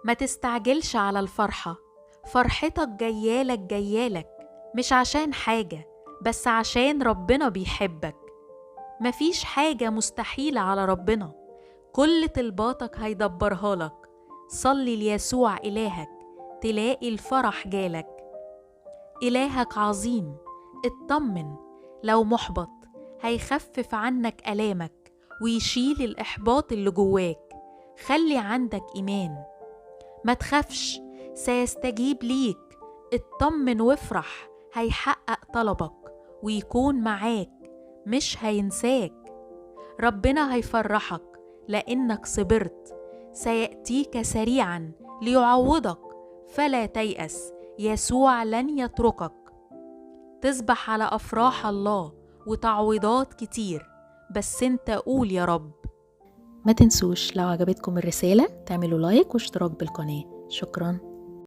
ما تستعجلش على الفرحة، فرحتك جيالك جيالك، مش عشان حاجة، بس عشان ربنا بيحبك. مفيش حاجة مستحيلة على ربنا، كل طلباتك هيدبرها لك. صلي ليسوع إلهك تلاقي الفرح جالك. إلهك عظيم، اطمن. لو محبط هيخفف عنك آلامك ويشيل الإحباط اللي جواك. خلي عندك إيمان، ما تخافش، سيستجيب ليك. اطمن وافرح، هيحقق طلبك ويكون معاك، مش هينساك. ربنا هيفرحك لأنك صبرت، سيأتيك سريعا ليعوضك، فلا تيأس، يسوع لن يتركك. تصبح على أفراح الله وتعويضات كتير، بس انت قول يا رب. ما تنسوش لو عجبتكم الرسالة تعملوا لايك واشتراك بالقناة. شكراً.